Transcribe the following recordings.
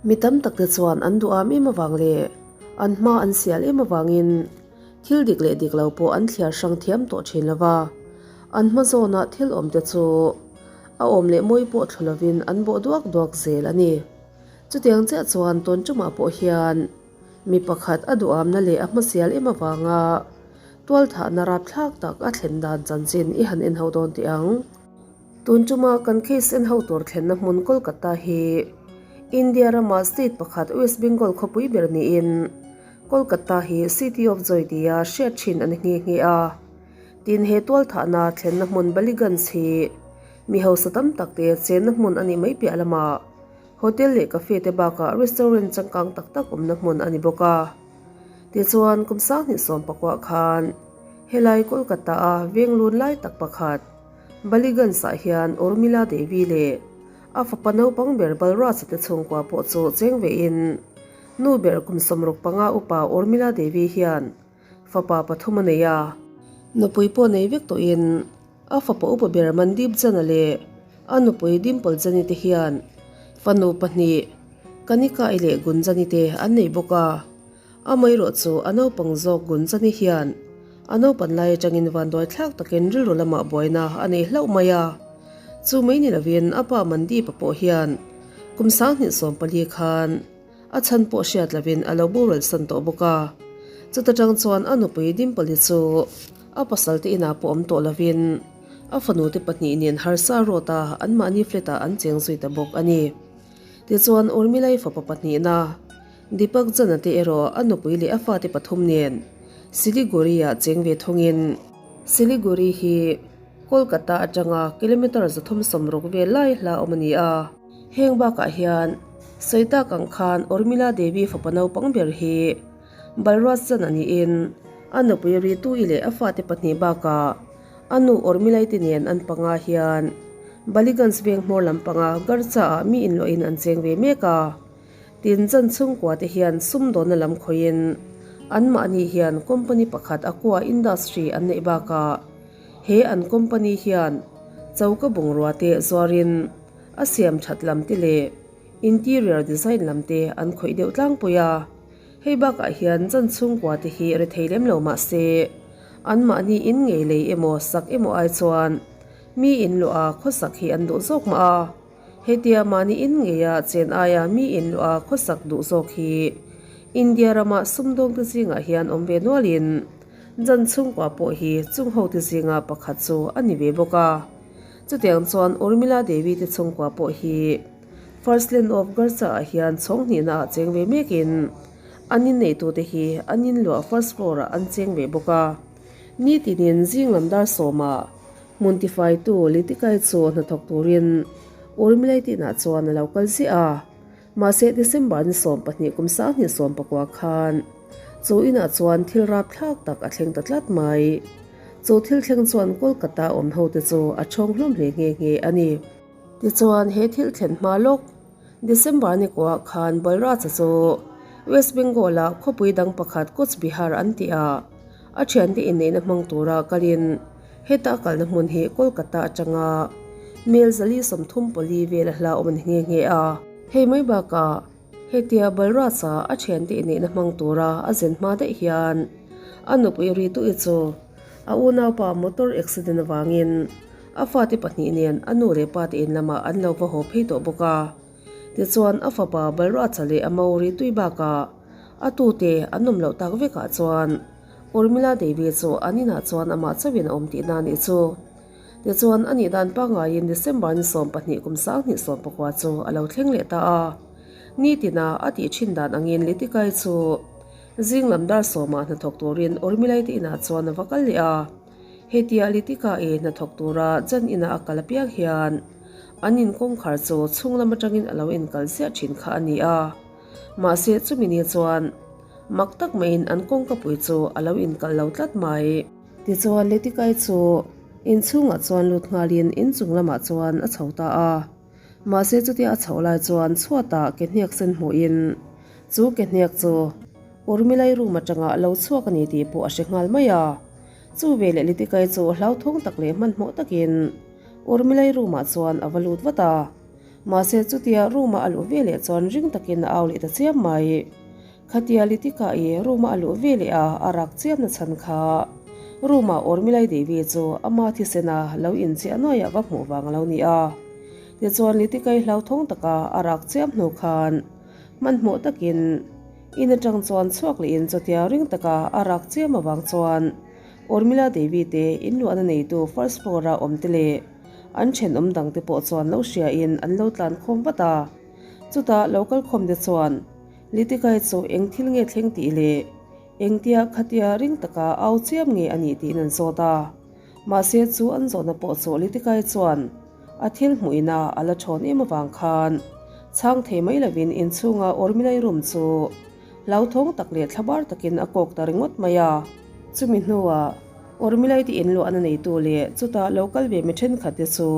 Mi tam tak te chuan an duham em avang leh an hma an sial em avangin thil dik leh dik lo pawh an thliar hrang thiam tawh thin lo va. An hma zawnah thil awm te chu a awm leh mawi pawh thlu lovin an bawh duak duak zel a ni. Chutiang chiah chuan tawn tumah pawh hian mi pakhat a duhamna leh a hmasial em avanga tualthahna rapthlak tak a thlen dan chanchin i han en ho dawn teh ang. Tun tuma kan case en ho tur thlenna hmun Kolkata hi India rama state pakhat West Bengal khawpui ber niin Kolkata hi City of Joy tia hriat thin a ni nghe nghe a. Tin he tualthahna thlenna hmun Ballygunge hi mi hausa tam tak te chenna hmun a nih mai piah lamah Hotel leh cafe te bakah restaurant changkang tak tak awmna hmun a ni bawk a. Tichuan kum sanghnih sawm pakuah khan helai Kolkata a veng lun lai tak pakhat Ballygunge ah hian Urmila Devi leh a fapa naupang ber Balraj te chhungkua pawh chu cheng ve in nu ber kum 65 upa Urmila Devi hian fapa pathum a nei a. Nupui pawh nei vek tawhin A fapa upa ber Mandeep Jana leh a nupui Dimple Jani te hian fanu pahnih, Kanikai leh Gunjani te an nei bawk a. Amaherawh chu a naupang zawk Gunjani hian a naupan lai atangin vanduai thlak takin rilru lamah buaina a nei hlauh mai a. Chu mai ni lovin a pa Mandeep-a pawh hian kum 2014 khan a chhan pawh hriat lovin a lo boral san tawh bawk a. Chuta tang chuan a nupui Dimple-i chu A pasal te inah pawh awm tawh lovin a fanu te pahnih nen harsa rawt a anmahni flat ah an cheng zui ta bawk a ni. Tichuan Urmilai fapa pahnihna Deepak Jana te erawh a nupui leh a fate pathum nen Siliguri ah cheng ve thungin Siliguri hi Kolkata atanga kilometre 360 vel lai hla awm a ni a. Heng bakah hian sawi tak ang khan Urmila Devi fapa naupang ber hi Balraj chan a niin a nupui Ritui leh a fate pahnih bakah a nu Urmilai te nen an panga hian Ballygunge veng hmawr lampanga Garcha ah mi inluahin an cheng ve mek a. Tin, chan chhungkua te hian sumdawnna lam khawihin anmahni hian company pakhat Aqua Industry an neih bakah he an company hian choka bungrua te zuarin a siam that lam te leh interior design lam te an khawih deuh tlangpui a. Hei bakah hian chan chhungkua te hi rethei lem lo mah se, anmahni in ngei lei emaw sak emaw ai chuan mi in luah a khawsak hi an duh zawk mah a. Hetia mahni in ngeia chen aia mi in luah a khawsak duh zawk hi India rama sumdawngte zingah hian awm ve nualin chan chhungkua pawh hi chung hote zinga pakhat chu a ni ve bawk a. Chutiang chuan Urmila Devi te chhungkua pawh hi First Land of Garza ah hian chhawng hnihna ah cheng ve mekin an inneitute hi an inluah first floor ah an cheng ve bawk a. Nitinin zing lam dar sawmah hmun tifaitu Litikai chu hnathawk turin Urmilai tinah chuan a lo kal ziah a. Mahse December ni 12 kum 2019 khan chu inah chuan thil rapthlak tak a thleng ta tlat mai. Chu thil thleng chuan Kolkata awm hote chu a chhawng hlawm hle nghe nghe a ni. Tichuan, he thil thlen hma lawk, December ni kuah khan Balraj-a chu West Bengal-a khawpui dang pakhat Cooch Behar an tih ah a thiante inneihna hmang tura kalin heta a kalna hmun hi Kolkata atanga mel 434 vel a hla awm a ni nghe nghe a. Hei mai bakah hetia Balraj-a a thiante inneihna hmang tura a zen hma daih hian a nupui Ritu-i chu a unaupa motor accident avangin A fate pahnih nen a nu leh pa te in lamah an lo va haw phei tawh bawk a. Tichuan a fapa Balracha leh a Mauri tui bakah a tute an awm loh tak vekah chuan Urmila Devi chu an inah chuan amah chauhin a awm tihna a nih chu. Tichuan a nih dan pangaiin December ni 12 kum 2019 chu a lo thleng leh ta a. Nitina a tih thin dan angin Litikai chu zing lam dar sawmah hnathawk turin Urmilai te inah chuan a va kal leh a. Hetia Litika e hnathawk tura jan ina a kal apiang hian an in kawngkhar chu chhung lam atangin a lo inkal ziah thin kha a ni a. Mahse chumi ni chuan mak tak maiin an kawngkapui chu a lo inkal lo tlat mai. Tichuan Litikai chu inchhungah chuan lut nghalin inchung lamah chuan a chho ta a. Mahse chutia a chhoh lai chuan chhuatah ke hniak sen hmuhin chu ke hniak chu Urmilai room atanga lo chhuak a ni tih pawh a hre nghal mai a. Chu veleh Litikai chu hlauthawng tak leh hmanhmawh takin Urmilai room ah chuan a va lut vat a. Mahse chutia room-a a luh veleh chuan ring takin a au leh ta chiam mai. Khatia Litika-i room-a a luh veleh a a rak chiam na chhan kha room-ah Urmilai Devi chu ama thisena lo inchiah nuaiah va hmuh vang a lo ni a. Tichuan Litika-i hlauthawng taka a rak chiam hnu khan hmanhmawh takin in atang chuan chhuak lehin chutia ring taka a rak chiam avang chuan Urmila Devi te inluahna neitu first floor-a awm te leh an thenawm dangte pawh chuan lo hriain an lo tlan khawm vat a. Chutah lo kal khawm te chuan Litikai chu eng thil nge thleng tih leh engtia khatia ring taka au chiam nge a nih tiin an zawt a. Mahse chu an zawhna pawh chu Litikai chuan a thil hmuh ina a la thawn em avang khan chhang thei mai lovin inchhunga Urmilai room chu hlauthawng tak leh thlabar takin a kawk ta ringawt mai a. Chumi hnuah Urmilai te inluahna neitu leh chutah lo kal ve mi thenkhat te chu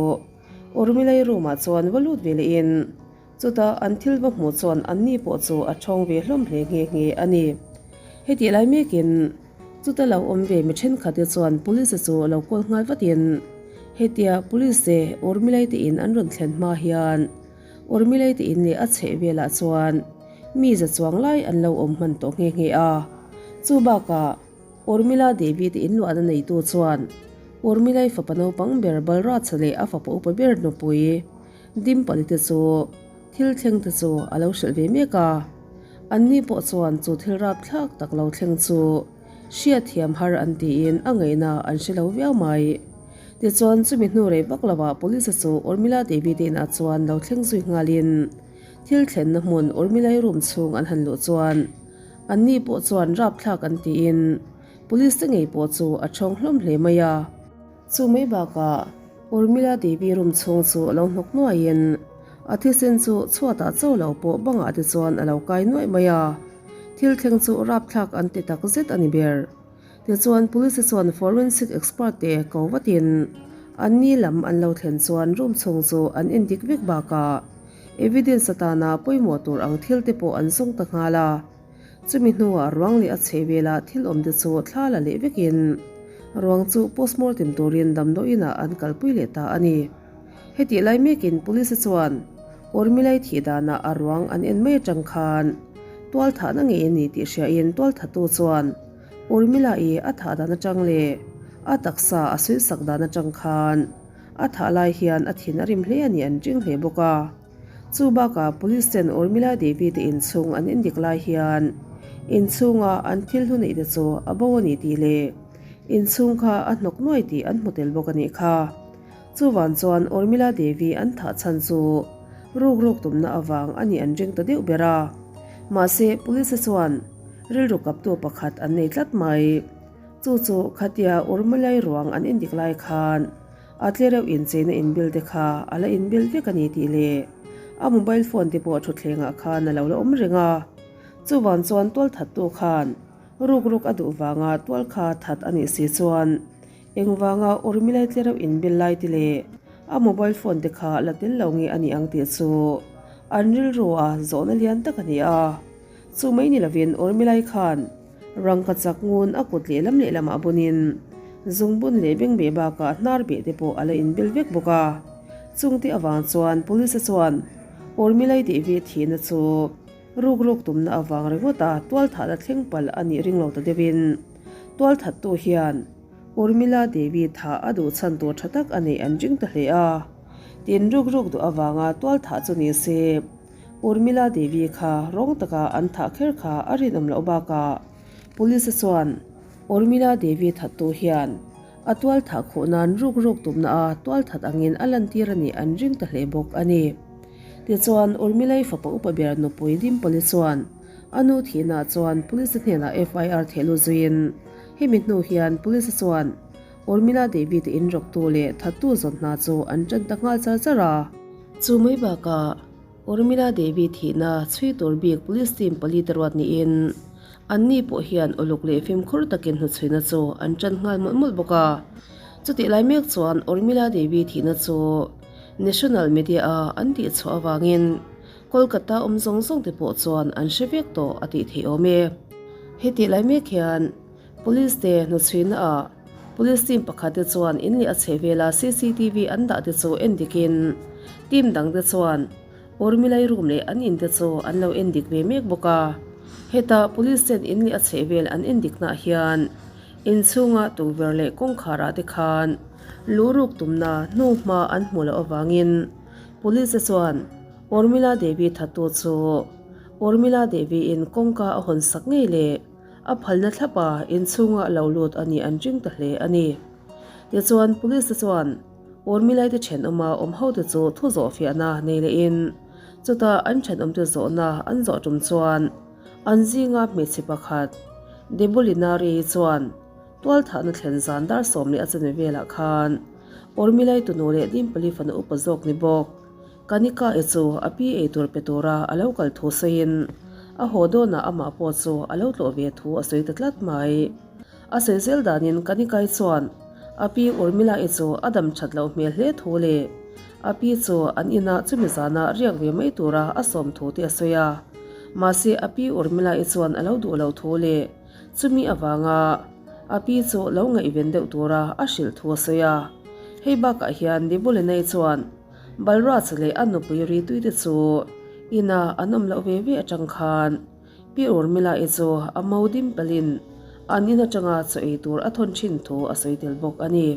Urmilai room ah chuan va lut ve lehin Chutah an thil va hmuh chuan anni pawh chu a thawng ve hlawm hle nghe nghe a ni. Hetih lai mekin chuta lo awm ve mi thenkhatte chuan police chu lo call nghal vatin hetia police te Urmilai te in an rawn thlen hma hian Urmilai te in leh a chheh velah chuan mi za chuang lai an lo awm hman tawh nghe nghe a. Chu bakah Urmila Devi te inluahna neitu chuan Urmilai fapa naupang ber Balraj leh a fapa upa ber nupui Dimpali te chu thil thleng te chu a lo hrilh ve mek a, anni pawh chuan chu thil rapthlak tak lo thleng chu hriatthiam har an tiin a ngaihna an hre lo viau mai. Tichuan chumi hnu rei vak lovah Police chu Urmila Devi te inah chuan lo thleng zui nghalin thil thlenna hmun Urmilai room chhung an han luh chuan anni pawh chuan rapthlak an tiin Police te ngei pawh chu a thawng hlawm hle mai a. Chu mai bakah Urmila Devi room chhung chu a lo hnawk nuaiin a thisen chu chhuatah cho lo pawh bangah te chuan a lo kai nuaih mai a, thil thleng chu rapthlak an ti tak zet a ni ber. Tichuan Police chuan forensic expert te ko vatin an ni lam an lo thlen chuan room chhung chu an endik vek bakah evidence atana pawimawh tur ang thil te pawh an zawng ta nghal a. Chumi hnuah ruang leh a chheh velah thil awm te chu thla la leh vekin ruang chu postmortem turin damdawiinah an kalpui leh ta a ni. Hetih lai mekin Police chuan Urmilai thih danah a ruang an en mai atang khan tualthahna ngei a ni tih hriain tualthatu chuan Urmila-i a thah dan atang leh a taksa a suihsak dan atang khan a thah lai hian a thin a rim hle a ni an ring hle bawk a. Chu bakah Police ten Urmila Devi te inchhung an indik lai hian inchhunga an thil hlu neih te chu a bo a ni tih leh inchhung kha a hnawk nuai tih an hmu tel bawk a nih kha. Chuvan chuan Urmila Devi an thah chhan chu ruk ruk tumna avang a nih an ring ta deuh ber a. Mahse Police chuan rilru kaptu pakhat an nei tlat mai. Chu chu khatia Urmilai ruang an indik lai khan A tle reuh incheina inbil te kha a la inbil vek a ni tih leh a mobile phone te pawh thutthlengah khan a lo la awm reng a. Chuvang chuan tual thattu khan ruk ruk a duh vanga tual kha that a nih si chuan engvanga Urmilai tle reuh inbil lai te leh a mobile phone te kha la tel lo nge a nih ang tih chu an rilru a zawhna lian tak a ni a. Chu mai ni lovin Urmilai khan Rangka chak ngun a kut lehlam lehlamah bunin zungbun leh bengbeh bakah hnar beh te pawh a la inbel vek bawk a. Chungte avang chuan Police chuan Urmilai Devi thihna chu ruk ruk tumna avang ringawta tualthahna thleng palh a nih ring lo ta deuhin tualthattu hian Urmila Devi thah a duh chhan tur tha tak a neih an ring ta hle a. Tin ruk ruk duh avanga tualthah chu ni se. Urmila Devi kha rawng taka an thah kher kha a rinawm loh bakah Police chuan Urmila Devi thattu hian a tual thah khuh nan ruk ruk tumna a tual that angin a lantir a nih an ring ta hle bawk a ni. Tichuan Urmilai fapa upa ber nupui Dimpali chuan a nu thihna chuan Police hnenah FIR thehlu zuiin hemi hnu hian Police chuan Urmila Devi te inrawktu leh thattu zawn hna chu an tan ta nghal char char a. Chu mai bakah Urmila Devi thihna chhui tur bik Police team pali te ruat niin anni pawh hian uluk leh fimkhur takin hnuchhuina chu an tan nghal mawlh mawlh bawk a. Chutih lai mek chuan Urmila Devi thihna chu National Media a an tihchhuah avangin Kolkata awm zawng zawng te pawh chuan an hre vek tawh a tih theih awm e. Hetih lai mek hian Police te hnuchhuina ah Police team pakhat te chuan in leh a chhehvela cctv an dah te chu en dikin. Team dangte chuan Urmilai room leh an inte chu an lo endik ve mek bawk a. Heta police ten in leh a chhehvel an endiknaah hian inchhunga tukverh leh kawngkharah te khan luhruk tumna hnuhma an hmuh loh avangin police te chuan Urmila Devi thattu chu Urmila Devi in kawngka a hawn sak ngei leh a phalna thlapa inchhunga lo lut a nih an ring ta hle a ni. Tichuan police te chuan Urmilai te thenawma awm hote chu thu zawh fiahna nei lehin chutah an thenawmte zawhna an zawh tum chuan an zinga hmeichhe pakhat Debolinari chuan tualthahna thlen zan dar 10 leh a chanve velah khan Urmilai tunu leh Dimpali fanu upa zawk ni bawk Kanika-i chu a pi eitur pe tura a lo kal thu sawiin a haw dawnah amah pawh chu a lo tlawh ve thu a sawi ta tlat mai. A sawi zel danin Kanikai chuan a pi Urmila-i chu a dam that loh hmel hle thu leh a pi chu an inah chumi zana riak ve mai tura a sawm thu te a sawi a. Mahse a pi Urmila-i chuan a lo duh loh thu leh chumi avanga a pi chu lo ngaihven deuh tura a hrilh thu a sawi a. Hei bakah hian Nibulenai chuan Balraj leh a nupui Ritui te chu inah an awm loh ve ve atang khan Pi Urmila-i chu a mo dim palin an in atanga chaw ei tur a thawn thin thu a sawi tel bawk a ni.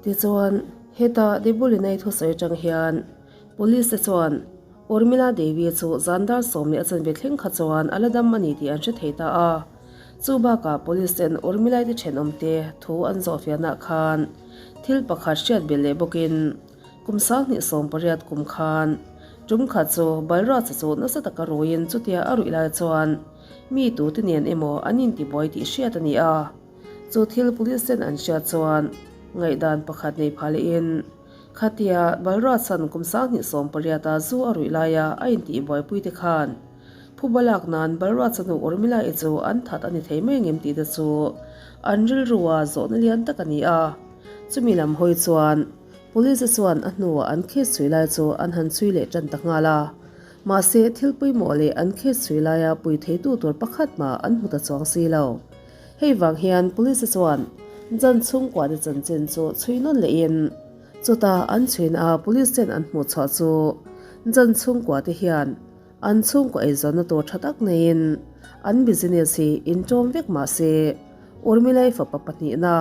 Tichuan, heta Debulinai thusawi atang hian Police te chuan Urmila Devi chu zan dar 10 leh a chanve thleng kha chuan a la dam a ni tih an hre thei ta a. Chu bakah Police ten Urmilai te thenawmte thu an zawhfiahnaah khan thil pakhat hriat belh leh bawkin Kum 2018 kum khan tum khat chu Balraj chu nasa taka ruiin chutia a ruih lai chuan mi tute nen emaw an intibuai tih hriat a ni a. Chu thil police ten an hriat chuan ngaihdan pakhat nei phah lehin khatia Balraj-a'n kum 2018 a zu a ruih laia a intihbuaipui te khan phuba lak nan Balraj-a nu Urmila-i chu an that a ni thei mai ngem tih te chu an rilrua zawhna lian tak a ni a. Chumi lam hawi chuan Police chuan a hnuah an case chhui lai chu an han chhui leh tan ta nghal a. Mahse, thil pawimawh leh an case chhui laia pui theitu tur pakhat mah an hmu ta chuang si lo. Hei vang hian Police chuan dân chhungkuate chanchin chu chhui nawn lehin chutah an chhuina a Police ten an hmuh chhuah chu dân chhungkuate hian an chhungkaw eizawnna tur tha tak neiin an business hi inṭawm vek mah se Urmilai fapa pahnihna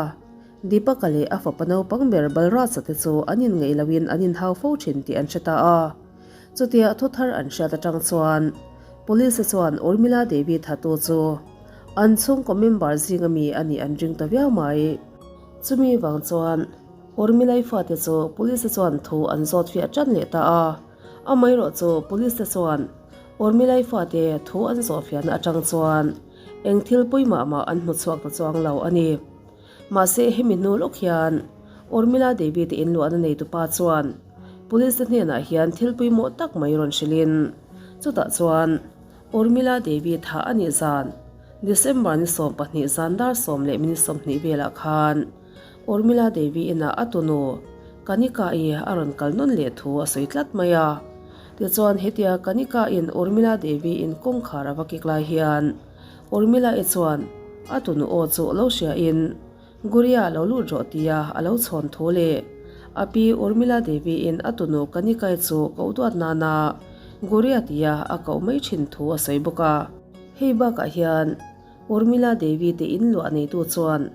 Deepaka leh a fapa naupang ber Balraj-a te chu an inngeih loin an inhau fo thin tih an hre ta a. Chutia thu thar an hriat atang chuan Police-te chuan Urmila Devi thatu chu an chhungkaw member zinga mi a nih an ring ta viau mai. Chumi vang chuan Urmilai fate chu Police-te chuan thu an zawt fiah tan leh ta a. Amaherawh chu Police-te chuan Urmilai fate thu an zawh fiahna atang chuan eng thil pawimah mah an hmu chhuak ta chuang lo a ni. Mahse hemi hnu lawk hian Urmila Devi te inluahna neitupa chuan Police te hnenah hian thil pawimawh tak mai rawn hrilhin chutah chuan Urmila Devi thah a nih zan December ni 12 zan dar 10 leh minute 20 velah khan Urmila Devi inah a tunu Kanika-i a rawn kal nawn leh thu a sawi tlat mai a. Tichuan hetia Kanika-in Urmila Devi in kawngkhar a va kik lai hian Urmila-i chuan a tunu aw chu lo hriain Guria lo lut rawh tia a lo chhawn thu leh a pi Urmila Devi-in a tunu Kanikai chu koh duat nana Guria tia a koh mai thin thu a sawi bawk a. Hei bakah hian Urmila Devi te in luah neitu chuan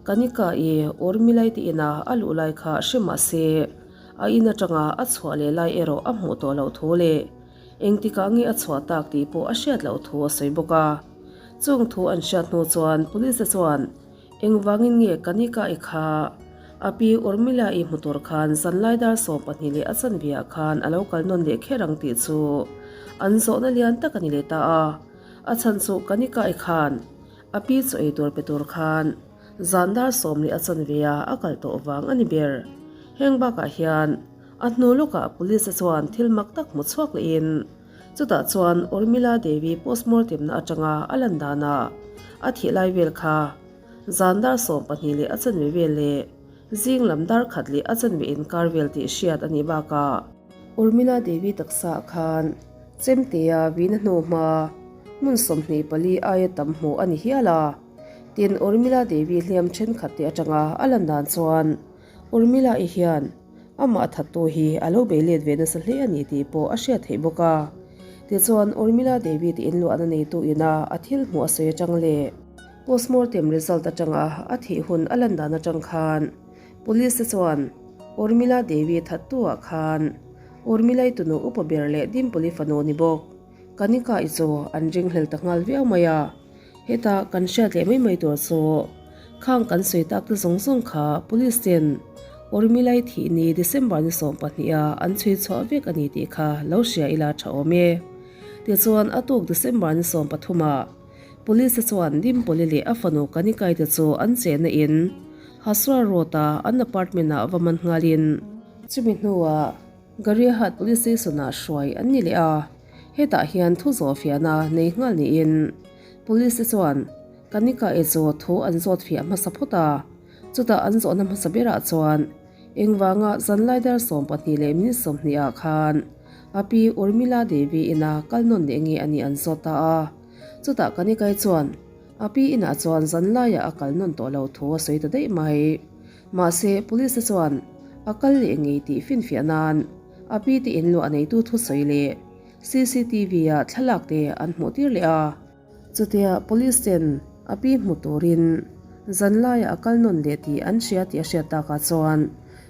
Kanika-i Urmilai te ina a luh lai kha hre mah se a in atanga a chhuah leh lai erawh a hmuh tawh loh thu leh Engtikah nge a chhuah tak tih pawh a hriat loh thu a sawi bawk a. Chung thu an hriat hnu chuan Police te chuan engvangin nge Kanika-i kha a pi Urmila-i hmu tur khan zanlai dar 12 leh a chanve-ah khan a lo kal nawn leh kher ang tih chu an zawhna lian tak a ni leh ta a. A chhan chu Kanika-i khan a pi chaw ei tur pe tur khan zan dar 10 leh a chanve-ah a kal tawh vang a ni ber. Heng bakah hian A hnu lawkah Police chuan thil mak tak hmu chhuak lehin chutah chuan Urmila Devi postmortem na atanga a lan danah a thih lai vel kha zan dar 12 leh a chanve vel leh zing lam dar khat leh a chanve inkar vel tih hriat a nih bakah Urmila Devi taksa ah khan chemtea vina hnu hma hmun 24 aia tam hmuh a ni hial a. Tin, Urmila Devi hliam thenkhat te atanga a lan dan chuan Urmila-i hian. Amah thattu hi a lo bei let ve nasa hle a ni tih pawh a hriat theih bawk a. Tichuan, Urmila Devi te inluahna neitu ina a thil hmuh a sawi atang leh postmortem result atanga a thih hun a lan dan atang khan Police te chuan Urmila Devi thattu ah khan Urmilai tunu upa ber leh Dimpuli fanu ni bawk Kanika i chu an ringhlel ta nghal viau mai a. Heta kan hriat leh mai mai tur chu khang kan sawi tak te zawng zawng kha Police ten Urmilai thih ni December ni 12 ah an chhui chhuah vek a ni tih kha lo hria ila tha awm e. Tichuan a tuk December ni 13 ah Police te chuan Dimpoli leh a fanu Kanikai te chu an chenna in Hasra Road a an apartment ah va man nghalin chumi hnuah Gariahat Police Station ah hruai an ni leh a, hetah hian thu zawh fiahna nei nghal niin Police te chuan Kanika e chu thu an zawt fiah hmasa phawt a, chutah an zawhna hmasa berah chuan engvanga zanlai dar 12 leh minute 20 ah khan a pi Urmila Devi ina kal nawn leh nge a nih an zawt ta a, chutah Kanikai chuan a pi inah chuan zanlaiah a kal nawn tawh lo thu a sawi ta daih mai. Mahse, Police te chuan a kal leh ngei tih finfiah nan a pi te inluah neitu thusawi leh CCTV ah thlalak te an hmuh tir leh a. Chutia Police ten a pi hmu turin zanlaiah a kal nawn leh tih an hria tih a hriat takah chuan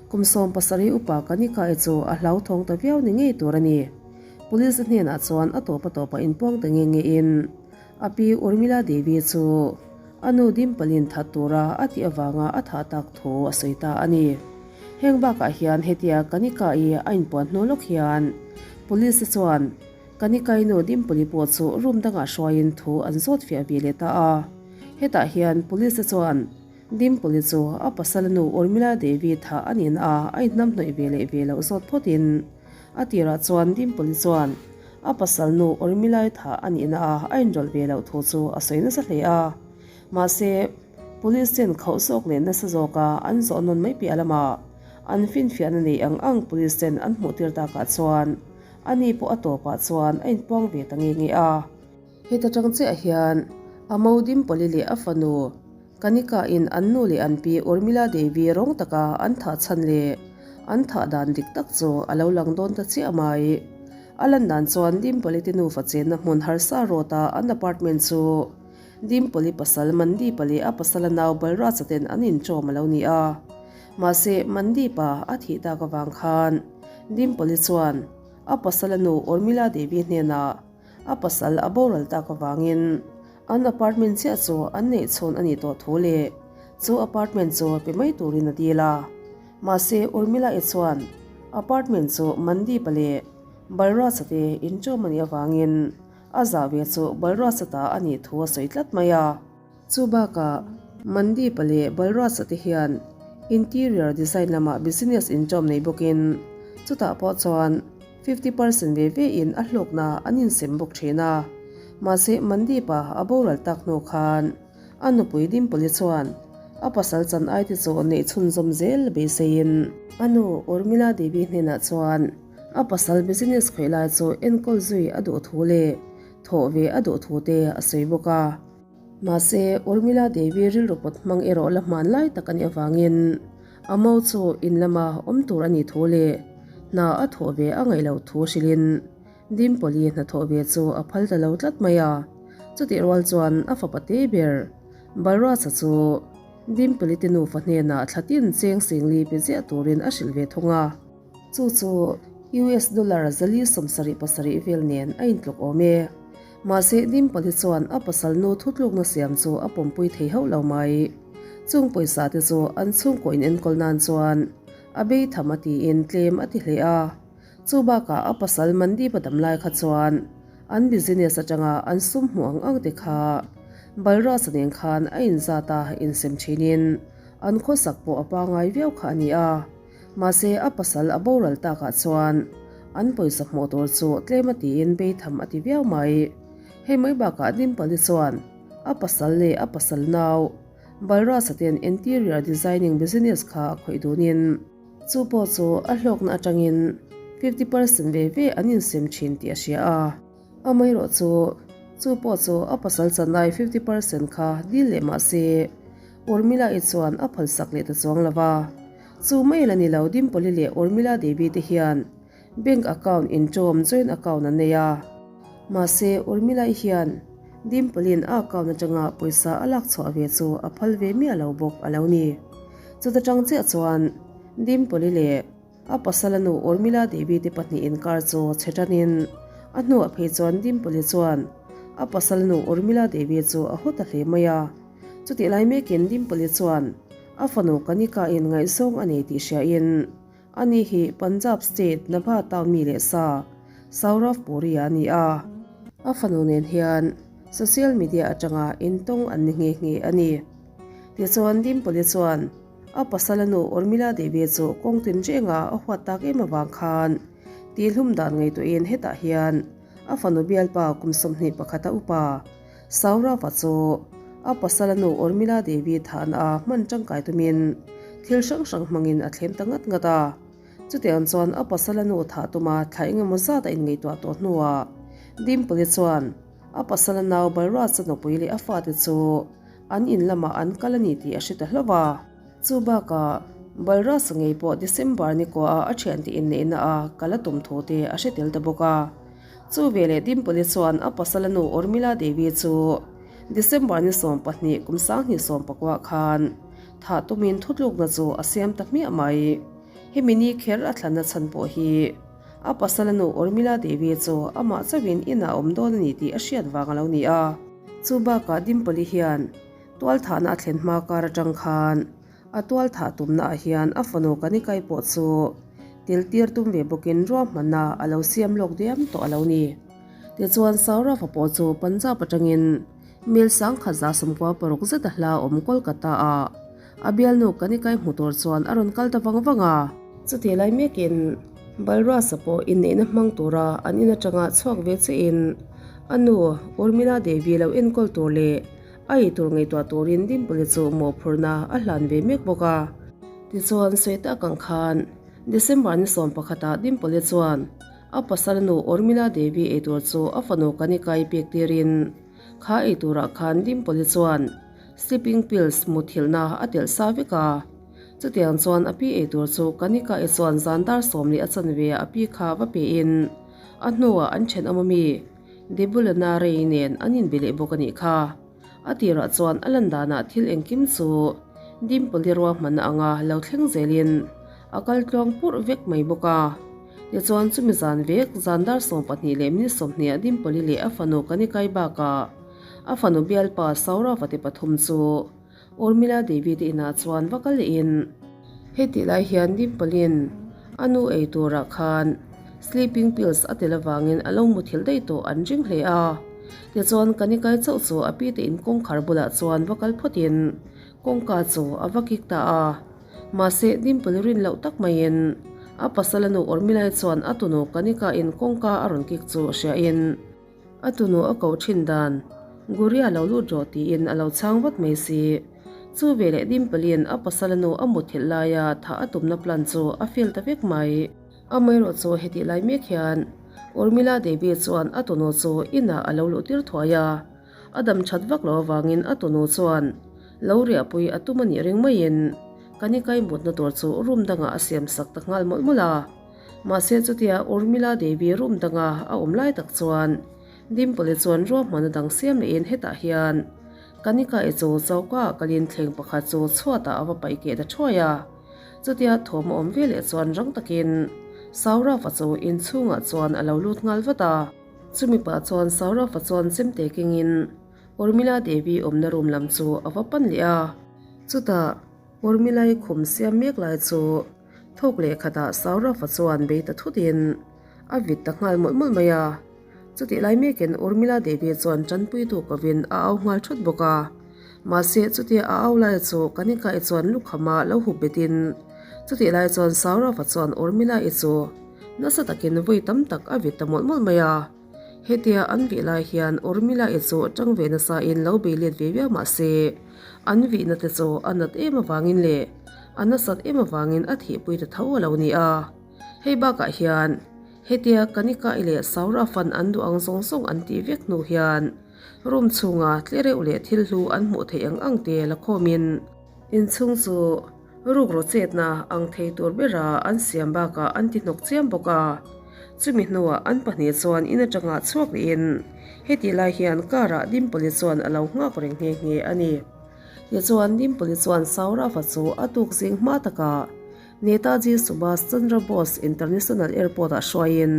kum 70 upa Kanika-i chu a hlauthawng ta viau ni ngei tur a ni. Police te hnenah chuan a tawp a tawpah inpuang ta nge ngein A pi Urmila Devi chu a nu Dimpalin that tura a tih avanga a thah tak thu a sawi ta a ni. Heng bakah hian hetia Kanika-i a inpuan hnu lawk hian Police te chuan Kanika-i nu Dimpali pawh chu room dangah hruaiin thu an zawt fiah ve leh ta a. Hetah hian Police te chuan Dimpali chu a pasal nu Urmila Devi thah a nihna a a inhnamhnawih ve leh ve loh zawt phawtin a tirah chuan Dimpali chuan A pasal nu Urmilai thah a nihna a a inrawlh ve loh thu chu a sawi nasa hle a. Mahse, Police ten khauh zawk leh nasa zawka an zawh nawn mai piah lamah an finfiahna nei ang ang Police ten an hmuh tir takah chuan ani pawh a tawpah chuan a inpuang ve ta nge nge a. Heta tang chiah hian a mo Dimpali leh a fanu Kanika in an nu leh an pi Urmila Devi rawng taka an thah chhan leh an thah dan dik tak chu a lo lang dawn ta chiah mai. A lan dan chuan Dimpali te nufa chenna hmun harsa rawta an apartment chu Dimpali pasal Mandeep-a leh a pasala nau Balraj-a ten an inṭawm a lo ni a. Mahse, Mandeep-a a thih tak avang khan Dimpali chuan a pasala nu Urmila Devi hnenah a pasal a boral tak avangin an apartment chiah chu an neih chhawn a nih tawh thu leh chu apartment chu pe mai turin a dil a. Mahse, Urmila-i chuan apartment chu Mandeep-a leh Balraj-a te inṭawm a nih avangin a zah ve chu Balraj-a ta a nih thu a sawi tlat mai a. Chu bakah, Mandeep-a leh Balraj-a te hian interior design lamah business inṭawm nei bawkin chutah pawh chuan 50 percent ve ve in a hlawkna an insem bawk thin a. Mahse, Mandeep-a a boral tak hnu khan a nupui Dimpali chuan a pasal chan ai te chu neih chhunzawm zel beiseiin a nu Urmila Devi hnenah chuan a pasal business khawih lai chu enkawl zui a duh thu leh thawh ve a duh thu te a sawi bawk a. Mahse, Urmila Devi rilru pawt hmang erawh la hman lai tak a nih avangin a mo chu in lama awm tur a nih thu leh hna a thawh ve a ngaih loh thu hrilhin Dimpoli hnathawh ve chu a phal ta lo tlat mai a. Chutih rual chuan a fapa te ber Balraj-a chu Dimpoli te nufa hnenah thla tin cheng singli pe ziah turin a hrilh ve thung a. Chu chu US dollar 477 vel nen a intluk awm e. Mahse, Dimpoli chuan a pasal nu thutlukna siam chu a pawmpui thei hauh lo mai. Chung pawisa te chu an chhungkaw inenkawl nan chuan a bei tham a tiin tlem a ti hle a. Chu bakah a pasal Mandeep a dam lai kha chuan an business atanga an sum hmuh ang ang te kha Balraj-a nen khan a inzat a insem thinin an khawsak pawh a pangai viau kha a ni a. Mahse, a pasal a boral takah chuan an pawisa hmuh tur chu tlem a tiin beitham a ti viau mai. Hei mai bakah Dimpali chuan a pasal leh a pasal nau Balraj-a ten interior designing business kha a khawih dunin, Chu pawh chu a hlawkna atangin 50 percent ve ve an insem thin tih a hria a. Amaherawh chu, chu pawh chu a pasal chanai 50 percent kha dil leh mah se, Urmila-i chuan a phalsak leh ta chuang lo va. Chu mai la ni lo Dimpoli leh Urmila Devi te hian bank account inṭawm joint account an nei a. Mahse Urmila-i hian Dimpoli'n a account aṭanga pawisa a lak chhuah ve chu a phal ve miah lo bawk a lo ni. Chuta ṭang chiah chuan Dimpoli leh A pasala nu Urmila Devi te pahnih inkar chu chhe tanin a hnuah phei chuan Dimpoli chuan a pasala nu Urmila Devi chu a haw ta hle mai a. Chutih lai mekin Dimpoli chuan a fanu Kanika in ngaihzawng a nei tih hriain ani hi Punjab state Nabha town mi leh sa Saurav Puri a ni a. A fanu nen hian social media atanga intawng an ni nghe nghe a ni. Tichuan Dimpoli chuan A pasala nu Urmila Devi chu kawng tinrenga a huat tak em avang khan tihlum dan ngaihtuahin hetah hian a fanu bialpa kum 21 a upa Saurava chu a pasala nu Urmila Devi thahna a hman tangkai tumin thil hrang hrang hmangin a thlem ta ngat ngat a. Chutiang chuan a pasala nu thah tuma thla engemaw zat a inngaihtuah tawh hnuah Dimpoli chuan a pasala nau Balraj-a nupui leh a fate chu An in lamah an kal a ni tih a hre ta hlauh a. Chu bakah, Balrasa ngei pawh December ni kuaha a thiante inneihna a kal a tum thu te a hre tel ta bawk a. Chu veleh Dimpoli chuan a pasala nu Urmila Devi chu December ni 12 kum 2019 khan thah tumin thutlukna chu a siam ta hmiah mai. Hemi ni kher a thlanna chhan pawh hi a pasala nu Urmila Devi chu amah chauhin inah a awm dawn a ni tih a hriat vang a lo ni a. Chu bakah Dimpoli hian tualthahna a thlen hma kar atang khan a tualthah tumna ah hian a fanu Kanikai pawh chu tel tir tum ve bawkin ruahmanna a lo siam lawk diam tawh a lo ni. Tichuan Saurava pawh chu Punjab atangin mil 1196 zet a hla awm Kolkata ah a bialnu Kanikai hmu tur chuan a rawn kal ta vang vang a. Chutih lai mekin Balrasa pawh inneihna hmang tura an in atanga chhuak ve chiahin a nu Urmila Devi lo enkawl tur leh a ei tur ngaihtuah turin Dimpuli chu mawhphurhna a hlan ve mek bawk a. Tichuan sawi tak ang khan December ni 11 ah Dimpuli chuan a pasal nu Urmila Devi ei tur chu a fanu Kanikai pek tirin kha ei turah khan Dimpuli chuan Sleeping pills muthilhna a telh sa vek a. Chutiang chuan a pi ei tur chu Kanika-i chuan zan dar sawm leh a chanve ah a pi kha va pein a hnuah an thenawm ami Debulana Rei nen an inbe leh bawk a nih kha. A tirah chuan a lan danah thil engkim chu Dimpoli ruahmanna anga lo thleng zelin a kal tluang purh vek mai bawk a. Tichuan chumi zan vek zan dar 12 leh minute 20 ah Dimpoli leh a fanu Kanikai bakah a fanu bialpa Saurava te pathum chu Urmila Devi te inah chuan va kal lehin hetih lai hian Dimple-in a nu ei turah khan sleeping pills a tel avangin a lo muthilh daih tawh an ring hle a. Tichuan Kanikai chauh chu a pi te in kawngkhar bulah chuan va kal phawtin kawngka chu a va kik ta a. Mahse Dimple rin loh tak maiin a pasal a nu Urmila-i chuan a tunu Kanika-in kawngka a rawn kik chu hriain, A tunu a koh thin dan, Guria lo lut rawh tiin a lo chhang vat mai si. Chu veleh Dimpali'n a pasala nu a mutthilh laia thah a tumna plan chu a fail ta vek mai. Amaherawh chu hetih lai mek hian Urmila Devi chuan a tunu chu inah a lo luh tir thuai a, a dam that vak loh avangin a tunu chuan lo riahpui a tum a nih ring maiin Kanikai mutna tur chu room dangah a siam sak ta nghal mawlh mawlh a. Mahse chutia Urmila Devi room danga a awm lai tak chuan Dimpoli chuan ruahmanna dang siam lehin hetah hian Kanika-i chu choka ah kalin thleng pakhat chu chhuatah a va paih keh ta thuai a. Chutia thawm a awm veleh chuan rang takin Saurava chu inchhungah chuan a lo lut nghal vat a. Chumi pah chuan Saurava chuan chemte kengin Urmila Devi awmna room lam chu a va pan leh a. Chutah Urmila-i khum siam mek lai chu Thawk leh khatah Saurava chuan bei ta thutin a vit ta nghal mawlh mawlh mai a. Chutih lai mekin Urmila Devi chuan tanpuitu kovin a au nghal thut bawk a. Mahse chutia a au lai chu Kanika-i chuan lukhama lo hup betin chutih lai chuan Saurava chuan Urmila-i chu nasa takin vawi tam tak a vit ta mawlh mawlh mai a. Hetia an vih lai hian Urmila-i chu tang ve nasain lo bei let ve viau mahse an vihna te chu a nat em avangin leh A nasat em avangin a thihpui ta tho a lo ni a. Hei bakah hian hetia Kanika-i leh Sauraf-an an duh ang zawng zawng an tih vek hnu hian room chhunga tlereuh leh thil hlu an hmuh theih ang ang te la khawmin inchhung chu. Rukru chetna ang thei tur bera an siam bakah an ti hnawk chiam bawk a. Chumi hnuah an pahnih chuan in atanga chhuak lehin hetih lai hian car ah Dimpoli chuan a lo nghak reng nghe nghe a ni. Tichuan Dimpoli chuan Saurava chu a tuk zing hma takah Netaji Subhas Chandra Bose International Airport ah hruaiin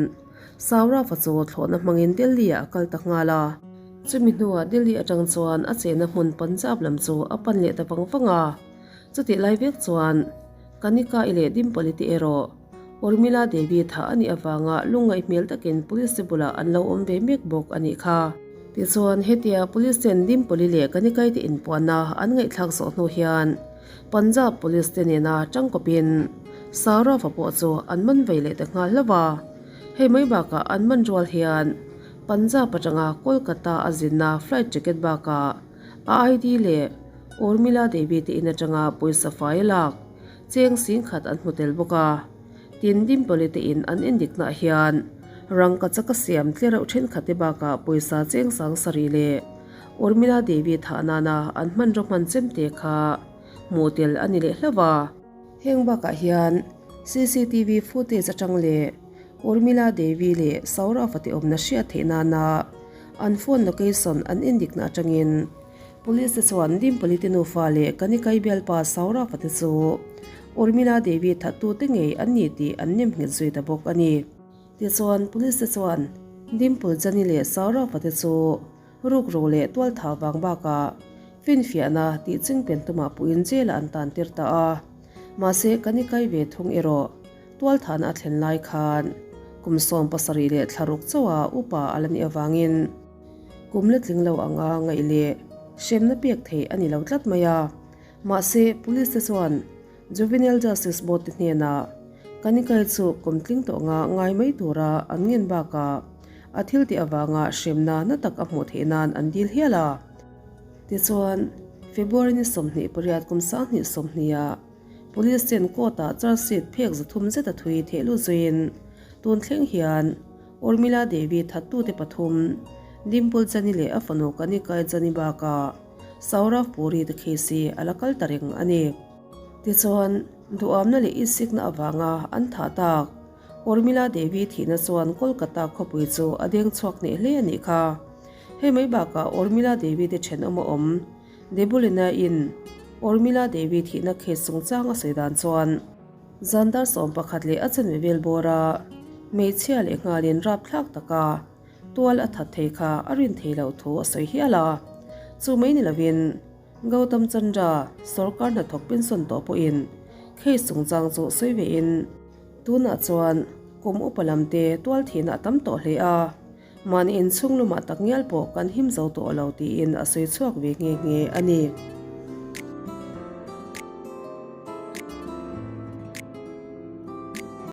Saurava chu thlawhna hmangin Delhi ah a kal ta nghal a. Chumi hnuah Delhi atang chuan a chenna hmun Punjab lam chu a pan leh ta vang vang a. Chutih lai vek chuan Kanika-i leh Dimpoli te erawh Urmila Devi thah a nih avanga lungngaih hmel takin police te bulah an lo awm ve mek bawk a nih kha. Tichuan, hetia police ten Dimpoli leh Kanikai te inpuanna an ngaihthlak zawh hnu hian Punjab police te nena tangkawpin Saurava pawh chu an man vei leh ta nghal hlauh a. Hei mai bakah an man rual hian Punjab atanga Kolkata a zinna flight ticket bakah a ID leh Urmila Devi te in atanga pawisa fai a lak Cheng singkhat an hmu tel bawk a, tin Dimpoli te in an endiknaah hian rangka chaka siam tle reuh thenkhat te bakah pawisa cheng sang sarih leh Urmila Devi thah nana an hmanraw hman chem te kha hmuh tel a ni leh hlauh a. Heng bakah hian cctv footage atang leh Urmila Devi leh Saurava te awmna hriat theih nana an phone location an endikna atangin Police te chuan Dimpali te nufa leh Kanikai bialpa Saurava te chu Urmila Devi thattu te ngei an ni tih an nem nghet zui ta bawk a ni. Tichuan Police te chuan Dimple Jani leh Saurava te chu rukru leh tualthah vang bakah finfiahna tih chingpen tumah puhin jail ah an tan tir ta a. Mahse Kanikai ve thung erawh tualthahna a thlen lai khan kum 17 leh thlaruk chauha upa a la nih avangin, Kum la tling lo anga ngaih leh hremna pek theih a ni lo tlat mai a. Mahse, Police te chuan Juvenile Justice Board te hnenah Kanikai chu kum tling tawh anga ngai mai tura an ngen bakah a thil tih avanga hremna na tak a hmuh theih nan an dil hial a. Tichuan, February ni 28 kum 2020 ah Police ten court-ah charge sheet phek 300 zet a thui theh lut zuiin tun thleng hian Urmila Devi thattute pathum, Dimple Jani leh a fanu Kanika Jani bakah Saurav Puri te case hi a la kal ta reng a ni. Tichuan, duhamna leh itsikna avanga an thah tak Urmila Devi thihna chuan Kolkata khawpui chu a deng chhuak hneh hle a nih kha. Hei mai bakah Urmila Devi te thenawm a awm Debulina in Urmila Devi thihna case chungchang a sawi dan chuan, Zan dar 11 leh a chanve vel bawra hmeichhia leh nghalin rapthlak taka tual a that thei kha a rin thei loh thu a sawi hial a. Chu mai ni lovin Gautam Chandra sorkar hnathawk pension tawh pawhin case chungchang chu sawi vein tunah chuan kum upa lamte tual thihna a tam tawh hle a, mahni inchhung lumah takngial pawh kan him zo tawh lo tiin a sawi chhuak ve nghe nghe a ni.